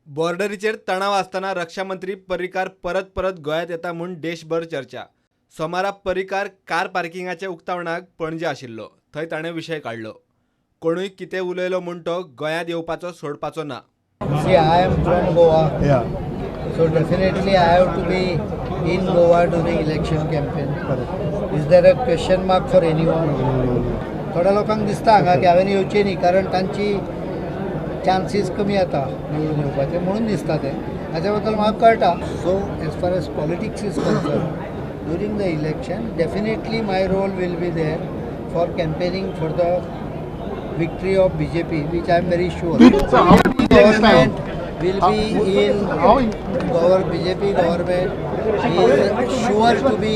बॉर्डरीचेर तणाव आसतना रक्षा मंत्री पर्रीकार परत परत गोंयांत येता म्हूण देशभर चर्चा. सोमारा पर्रीकार कार पार्किंगाच्या उक्तावणाक पणजे आशिल्लो. थंय ताणें विशय काडलो. कोणूय कितें उलयलो म्हूण तो गोंयांत येवपाचो सोडपाचो ना. See, I am from Goa. So definitely I have to be in Goa during election campaign. Correct. Is there a question mark for anyone? थोड्या लोकांक दिसता हांगा की हांवें येवचें न्ही, कारण तांची चान्सीस कमी येता निवडून येवपाचे म्हणून दिसता तें. हाच्या बद्दल म्हाका कळटा. So as far as politics is concern, during the election definitely my role will be there for campaigning for the victory of BJP, which I am very sure. Government will be in our BJP government is sure to be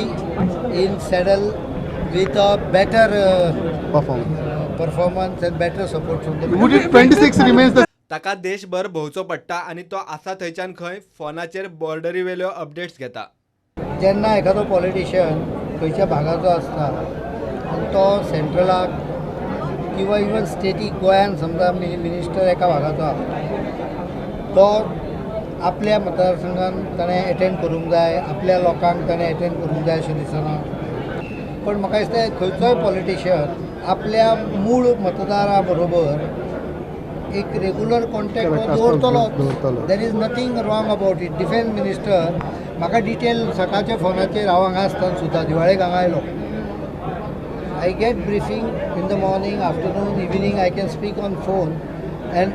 in saddle with a better performance and better support from the Would it 26 remains the ताका देशभर भोंवचो पडटा आनी तो आसा थंयच्यान खंय फोनाचेर बॉर्डरीवेल्यो updates घेता. जेन्ना एखादो पॉलिटिशियन खंयच्या भागाचो आसता आनी तो सेंट्रलाक किंवा इवन स्टेटीक, गोंयान समजा मिनिस्टर एका भागाचो आसा, तो आपल्या मतदारसंघान ताणें एटेंड करूंक जाय, आपल्या लोकांक ताणें एटेंड करूंक जाय अशें दिसना. पण म्हाका दिसता खंयचोय पॉलिटिशियन आपल्या मूळ मतदारा बरोबर एक रेगुलर कॉन्टॅक्ट दवरतलो. दवरतलो. There is nothing wrong about it. Defence minister म्हाका डिटेल सकाळच्या फोनाचेर, हांव हांगा आसतना सुद्दां, दिवाळेक हांगा आयलो, I get briefing in the morning, afternoon, evening. I can speak on phone and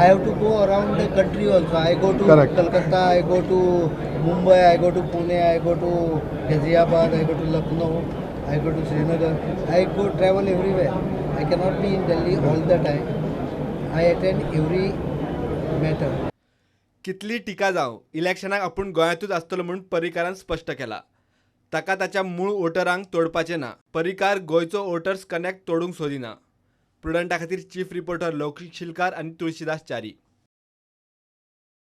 I have to go around the country also. I go to Correct. Calcutta, I go to Mumbai, I go to Pune, I go to Ghaziabad, I go to Lucknow, I go to Srinagar. I go travel everywhere. I cannot be in Delhi all the time. I attend every matter. कितली टिका जावं, इलेक्शनाक आपूण गोंयांतूच आसतलो म्हूण पर्रीकारान स्पश्ट केला. ताका ताच्या मूळ वोटरांक तोडपाचें ना. पर्रीकार गोंयचो वोटर्स कनेक्ट तोडूंक सोदिना. प्रुडंटा खातीर चीफ रिपोर्टर लौकीक शिलकार आनी तुळशीदास च्यारी.